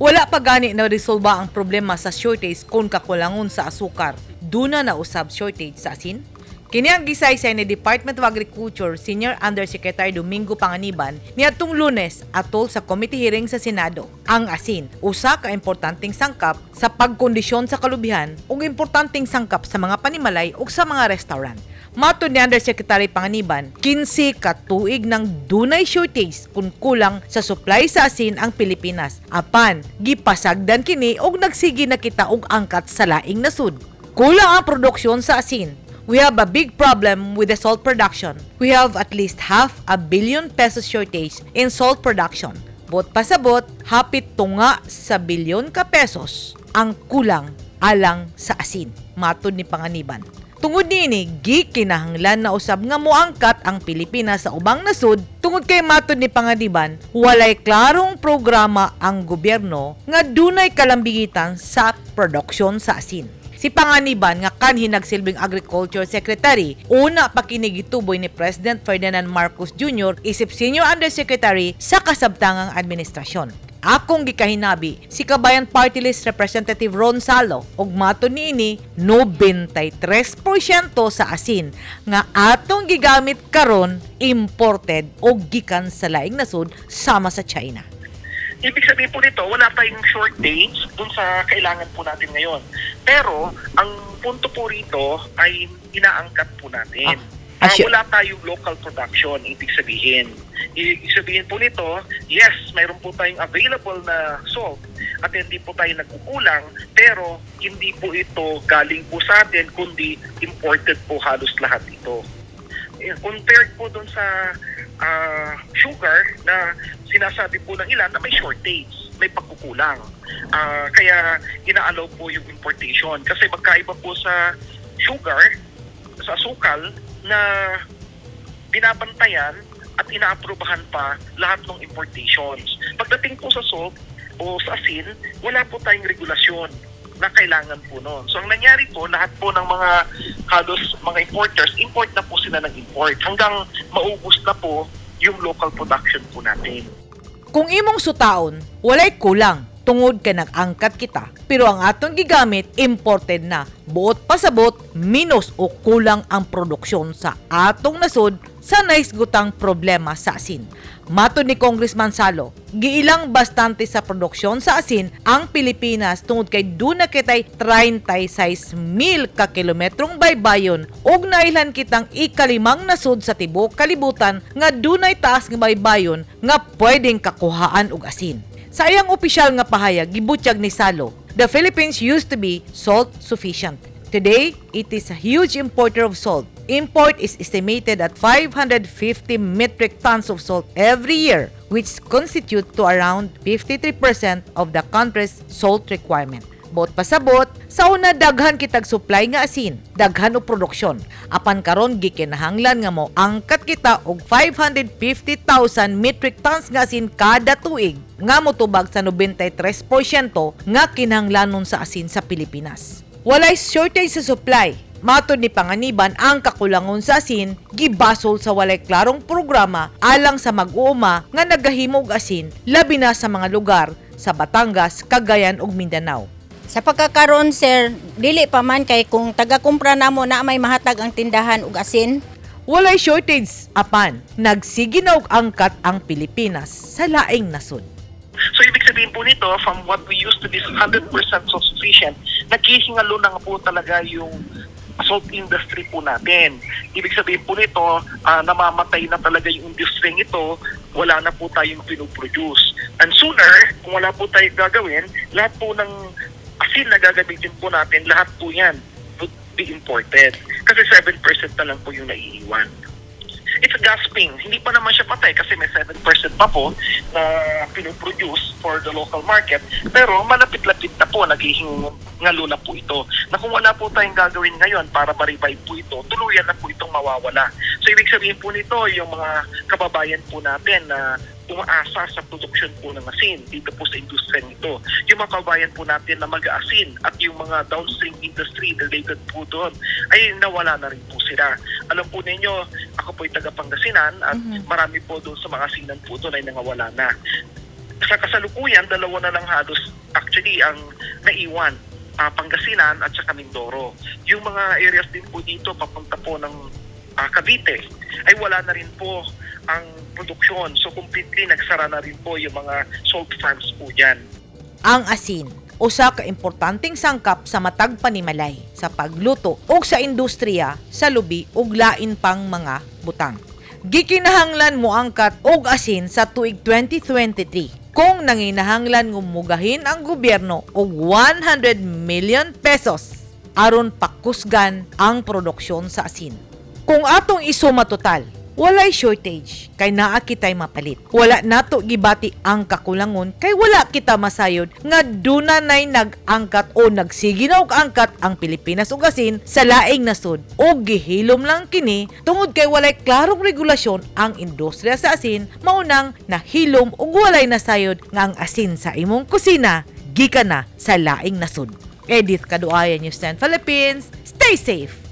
Wala pa gani na resolba ang problema sa shortage kung kakulangon sa asukar. Duna na usab shortage sa asin. Kini ang gisaysay ni Department of Agriculture Senior Undersecretary Domingo Panganiban niadtong Lunes atol sa committee hearing sa Senado. Ang asin, usa ka importanteng sangkap sa pagkondisyon sa kalubihan ug importanteng sangkap sa mga panimalay ug sa mga restaurant. Matod ni Undersecretary Panganiban, 15 ka tuig nang dunay shortage kung kulang sa supply sa asin ang Pilipinas. Apan, gipasagdan kini og nagsige na kita og angkat sa laing nasud. Kulang ang produksyon sa asin. We have a big problem with the salt production. We have at least half a billion pesos shortage in salt production. Buot pasabot, hapit tunga sa bilyon ka pesos ang kulang alang sa asin. Matod ni Panganiban. Tungod niini, gikinahanglan na usab nga moangkat ang Pilipinas sa ubang nasud tungod kay matod ni Panganiban, walay klarong programa ang gobyerno nga dunay kalambigitan sa produksyon sa asin. Si Panganiban nga kanhi nagsilbing Agriculture Secretary, una pa kini gituboy ni President Ferdinand Marcos Jr. isip Senior Undersecretary sa kasabtangang administrasyon. Akong gikahinabi si Kabayan Party List Representative Ron Salo ug matod niini, 93% sa asin nga atong gigamit karon imported og gikan sa laing nasud sama sa China. Ibig sabihin po nito, wala tayong shortage dun sa kailangan po natin ngayon. Pero, ang punto po rito ay inaangkat po natin. Wala tayong local production, ibig sabihin. Ibig sabihin po nito, yes, mayroon po tayong available na salt at hindi po tayo nagkukulang, pero hindi po ito galing po sa atin, kundi imported po halos lahat ito. Compared po doon sa sugar na sinasabi po ng ilan na may shortage, may pagkukulang. Kaya ina-allow po yung importation. Kasi magkaiba po sa sugar, sa asukal, na binabantayan at inaaprubahan pa lahat ng importations. Pagdating po sa salt o sa asin, wala po tayong regulasyon na kailangan po noon. So ang nangyari po, lahat po ng mga halos mga importers, import na po sila ng import hanggang maubos na po yung local production po natin. Kung imong sutaon, walay kulang tungod kay nag-angkat kita. Pero ang atong gigamit, imported na. Buot pasabot, minus o kulang ang produksyon sa atong nasod sa nahisgutang problema sa asin. Matod ni Congressman Salo, giilang bastante sa produksyon sa asin ang Pilipinas tungod kay duna kitay 36 mil ka kilometrong baybayon ug nailhan kitang ikalimang nasod sa tibuok kalibutan nga dunay taas nga baybayon nga pwedeng kakuhaan og asin. Sa iyang opisyal nga pahayag, gibutyag ni Salo, the Philippines used to be salt sufficient. Today, it is a huge importer of salt. Import is estimated at 550 metric tons of salt every year, which constitute to around 53% of the country's salt requirement. Buot pasabot, sa una daghan kitag supply nga asin, daghan og produksyon. Apan karon gikinahanglan nga mo angkat kita og 550,000 metric tons nga asin kada tuig nga motubag sa 93% nga kinahanglanon sa asin sa Pilipinas. Walay shortage sa supply. Matod ni Panganiban, ang kakulangon sa asin gibasol sa walay klarong programa alang sa mag-uuma nga nagahimo og asin, labi na sa mga lugar sa Batangas, Cagayan ug Mindanao. Sa pagkakaroon, sir, dili pa man kay kung taga-kumpra namo na may mahatag ang tindahan og asin. Walay shortage apan nagsige na og angkat ang Pilipinas sa laing nasod. So ibig sabihin po nito, from what we used to be 100% self-sufficient, naghihingalo na nga po talaga yung salt industry po natin. Ibig sabihin po nito, namamatay na talaga yung industry ito, wala na po tayong pinoproduce. And sooner, kung wala po tayong gagawin, lahat po ng asin na gagamitin po natin, lahat po yan would be imported. Kasi 7% na lang po yung naiiwan. It's gasping. Hindi pa naman siya patay kasi may 7% pa po na pinoproduce for the local market. Pero malapit-lapit na po, naghihingalo na po ito. Na kung wala po tayong gagawin ngayon para ma-revive po ito, tuluyan na po itong mawawala. So ibig sabihin po nito, yung mga kababayan po natin na umaasa sa production po ng asin dito po sa industriya nito. Yung mga kababayan po natin na mag-aasin at yung mga downstream industry related po doon ay nawala na rin po sila. Alam po ninyo, ako po ay taga Pangasinan at marami po doon sa mga asinan po doon ay nangawala na. Sa kasalukuyan, dalawa na lang halos actually ang naiwan. Pangasinan at saka Mindoro. Yung mga areas din po dito papunta po ng Cavite ay wala na rin po ang produksyon. So completely nagsara na rin po yung mga salt farms po dyan. Ang asin, usa ka importanteng sangkap sa matag panimalay, sa pagluto ug sa industriya sa lubi ug lain pang mga butang. Gikinahanglan moangkat og asin sa tuig 2023 kung nanginahanglan nga mugahin ang gobyerno og 100 million pesos aron pakusgan ang produksyon sa asin. Kung atong isuma total, walay shortage kay naa kitay mapalit. Wala nato gibati ang kakulangon kay wala kita masayod nga duna nay nag-angkat o nagsige na og angkat ang Pilipinas og asin sa laing nasod o gihilom lang kini tungod kay walay klarong regulasyon ang industriya sa asin, maunang nahilom ug walay nasayod nga ang asin sa imong kusina gikan na sa laing nasod. Edith Kaduaya, News 10 Philippines. Stay safe.